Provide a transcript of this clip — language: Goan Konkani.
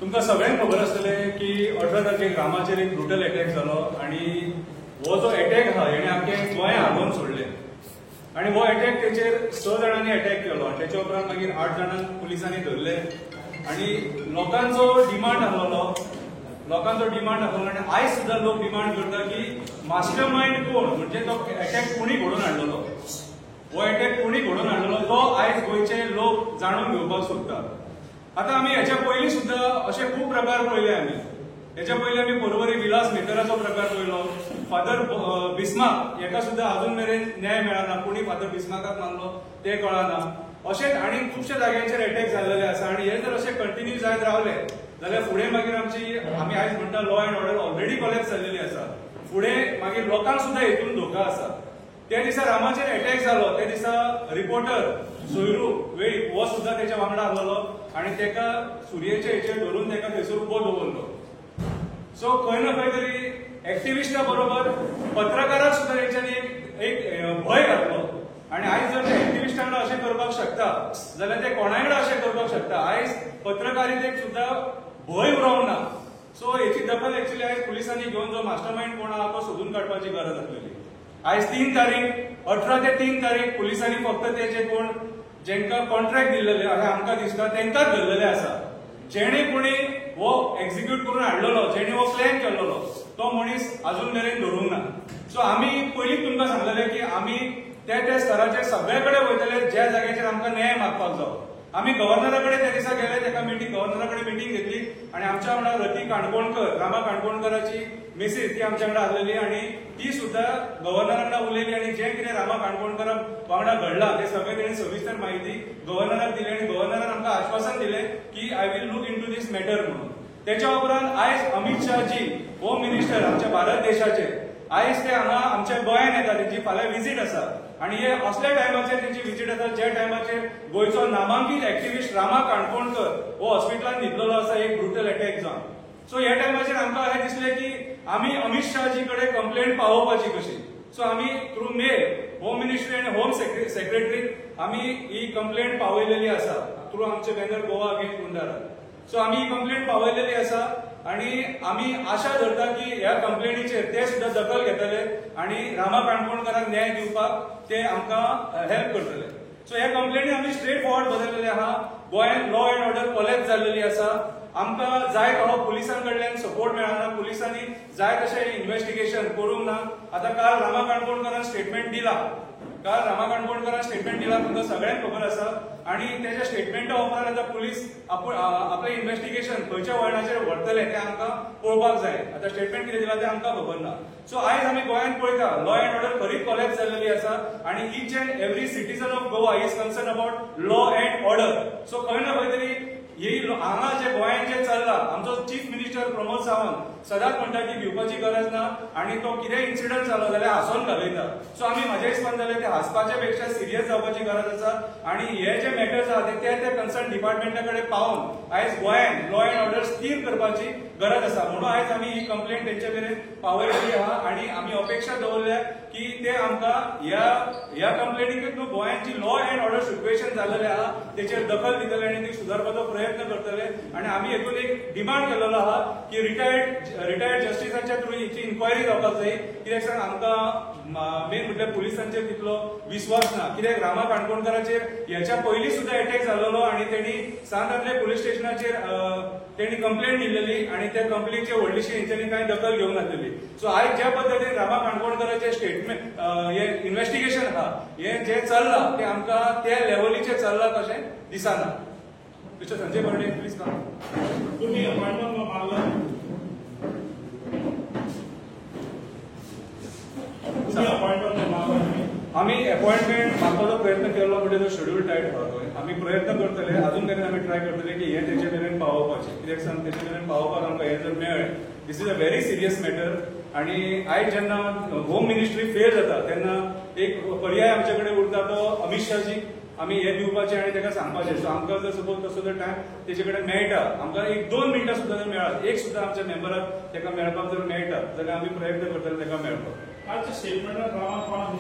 तुमकां सगळ्यांक खबर आसतलें की 18 तारखेक रामाचेर एक ब्रुटल अटॅक जालो आनी हो जो अटॅक आहा हेणे आमचें गोंया हालोवन सोडलें आनी हो अटॅक तेचेर 6 जाणांनी अटॅक केलो आनी तेच्या उपरांत मागीर 8 जाणांक पुलिसांनी धरले आनी लोकांचो डिमांड आसलेलो आनी आयज सुद्दां लोक डिमांड करता की मास्टर मायंड कोण, म्हणजे तो अटॅक कोणी घडोवन हाडलेलो, हो अटॅक कोणी घडोवन हाडलेलो तो आयज गोंयचे लोक जाणून घेवपाक सोदता. आता आमी हेच्या पयलीं सुद्दां अशे खूब प्रकार पळयले. आमी हेच्या पयलीं आमी पर्वरी विलास मेटराचो प्रकार पळयलो, फादर बिस्माक हेका सुद्दां अजून मेरेन न्याय मेळना, कोणी फादर बिस्माकाक मारलो तें कळना. अशेंच आनी खुबश्या जाग्यांचेर अटॅक जाल्लेले आसा आनी हे जर अशें कंटिन्यू जायत रावले जाल्यार फुडें मागीर आमी आयज म्हणटा law and order already collapse जाल्लेली आसा, फुडें मागीर लोकांक सुद्दां हेतून धोका आसा. त्या दिसा रामाचेर अटॅक जालो त्या दिसा रिपोर्टर सोयरू वेळीप हो सुद्दां तेच्या वांगडा आसलेलो आनी तेका सुरयेचे हेचेर धरून तेका थंयसर उबो दवरलो. सो खंय ना खंय तरी एक्टिविस्टा बरोबर पत्रकाराक सुद्दां तेंच्यांनी एक भंय घातलो आनी आयज जर ते एक्टिविस्टांक अशें करपाक शकता जाल्यार ते कोणाय कडेन अशें करपाक शकता. आयज पत्रकारितेक सुद्दां भंय उरोंक ना. सो हेची दखल एक्चुअली आयज पुलिसांनी घेवन जो मास्टर मायंड कोण आहा तो सोदून काडपाची गरज आसलेली. आयज 3 तारीख 18 ते 3 तारीख पुलिसांनी फक्त ते जे कोण जेंका कॉन्ट्रॅक्ट दिल्लेले अशें आमकां दिसता तेंकांच धरलेले आसा. जेणे कोणी हो एक्झिक्यूट करून हाडलेलो, जेणे हो प्लॅन केल्लो तो मनीस अजून मेरेन धरूंक ना. सो आमी पयलींच तुमकां सांगलेले की आमी त्या त्या स्तराचेर सगळे कडेन वयतले ज्या जाग्याचेर आमकां न्याय मागपाक जावो. आमी गव्हर्नरा कडेन त्या दिसा गेले, तेका गव्हर्नरा कडेन मिटींग घेतली आनी आमच्या वांगडा रती काणकोणकर, रामा काणकोणकराची मिसेस, ती आमच्या वांगडा आसलेली आनी ती सुद्दां गव्हर्नरा वांगडा उलयली आनी जें कितें रामा काणकोणकरा वांगडा घडलां तें सगळें तेणी सविस्तर माहिती गव्हर्नराक दिली आनी गव्हर्नरान आमकां आश्वासन दिलें की I will look into this matter म्हणून. तेच्या उपरांत आयज अमित शाह जी होम मिनिस्टर आमच्या भारत देशाचे आयज ते हांगा आमच्या गोंयांत येता, तेंची फाल्यां विजीट आसा आनी हे असल्या टायमाचेर तेंची विजीट आसा ज्या टायमाचेर गोंयचो नामांकीत एक्टिविस्ट रामा काणकोणकर हो हॉस्पिटलान न्हिदलेलो आसा एक ब्रुटल अटॅक जावन. सो ह्या टायमाचेर आमकां अशें दिसलें की आमी अमित शहाजी कडेन कंप्लेंट पावोवपाची कशी. सो आमी थ्रू मेल होम मिनिस्ट्री आनी होम सेक्रेटरीक आमी ही कंप्लेंट पावयलेली आसा थ्रू आमचे banner Goa against goonda raj. So आमी ही कंप्लेंट पावयलेली आसा आनी आमी आशा धरता की ह्या कंप्लेनीचेर ते सुद्दां दखल घेतले आनी रामा काणकोणकरांक न्याय दिवपाक ते आमकां हेल्प करतले. सो ह्या कंप्लेनी आमी स्ट्रेट फॉरवर्ड बदललेले आहा. गोंयांत लॉ एंड ऑर्डर कोलॅप्स जाल्लेली आसा. आमकां जाय तसो पुलिसां कडल्यान सपोर्ट मेळना, पुलिसांनी जाय तशें इन्व्हेस्टिगेशन करूंक ना. आतां काल रामा काणकोणकरान स्टेटमेंट दिला, तुमकां सगळ्यांक खबर आसा आनी तेच्या स्टेटमेंटा उपरांत आतां पुलीस आपलें इन्व्हेस्टिगेशन खंयच्या वळणाचेर व्हरतले तें आमकां पळोवपाक जाय. आतां स्टेटमेंट कितें दिलां तें आमकां खबर ना. सो आयज आमी गोंयांत पळयता लॉ एंड ऑर्डर खरीच कोलॅप्स जाल्लेली आसा आनी each and every citizen of Goa is concern about law and order. So खंय ना खंय तरी ही हांगा जे गोंयांत जे चल्लां, आमचो चीफ मिनिस्टर प्रमोद सावंत सदांच म्हणटा की भिवपाची गरज ना आनी तो कितेंय इन्सिडंट जालो जाल्यार हांसोन घालयता. सो आमी म्हाज्या हिसपान जाल्यार ते हांसपाच्या पेक्षा सिरियस जावपाची गरज आसा आनी हे जे मॅटर्स आहा ते त्या कन्सर्न डिपार्टमेंटा कडेन पावोवन आयज गोंयांत लॉ एंड ऑर्डर स्थीर करपाची गरज आसा. म्हणून आयज आमी ही कंप्लेंट तेंचे मेरेन पावयलेली आहा आनी आमी अपेक्षा दवरल्या की ते आमकां ह्या कंप्लेनीक न्हू गोंयांत जी लॉ एंड ऑर्डर सिट्युएशन जाल्लेलें आहा तेचेर दखल दितले आनी ती सुदारपाचो प्रयत्न करतले. आनी आमी हेतून एक डिमांड केलेलो आहा की रिटायर्ड जस्टिसांच्या थ्रू हिची इन्क्वायरी जावपाक जाय. कित्याक सांग आमकां मेन म्हटल्यार पुलिसांचेर तितलो विस्वास ना. कित्याक रामा काणकोणकराचेर हेच्या पयलीं सुद्दां अटॅक जाल्लो आनी तेणी सांत आंद्रे पुलीस स्टेशनाचेर तेणी कंप्लेंट दिल्लेली आनी त्या कंप्लेनीची व्हडलीशी हेंच्यांनी कांय दखल घेवंक नासलेली. सो आयज ज्या पद्दतीन रामा काणकोणकराचें स्टेटमेंट हे इन्व्हेस्टिगेशन आहा हे जें चल्लां तें आमकां त्या लेवलीचेर चल्लां तशें दिसना. Mister Sanjay Barde please come. तुम्ही अपॉइंटमेंट मारला, आमी अपॉइंटमेंट मागपाचो प्रयत्न केलो म्हणजे तो शेड्यूल टायट आहा थंय आमी प्रयत्न करतले, अजून मेरेन आमी ट्राय करतले की हे तेचे मेरेन पावोवपाचें. कित्याक सांग तेचे मेरेन पावोवपाक आमकां हें जर मेळ्ळें this is a very serious matter. आनी आयज जेन्ना होम मिनिस्ट्री फेल जाता तेन्ना एक पर्याय आमचे कडेन उरता तो अमित शहाजीक आमी हे दिवपाचें आनी ताका सांगपाचें. सो आमकां जर सपोज तसो जर टायम तेचे कडेन मेळटा, आमकां 1-2 मिनटां सुद्दां जर मेळत, एक सुद्दां आमच्या मेंबराक ताका मेळपाक जर मेळटा जाल्यार आमी प्रयत्न करतले ताका मेळपाक. आजच्या स्टेटमेंटात रामा कोणाक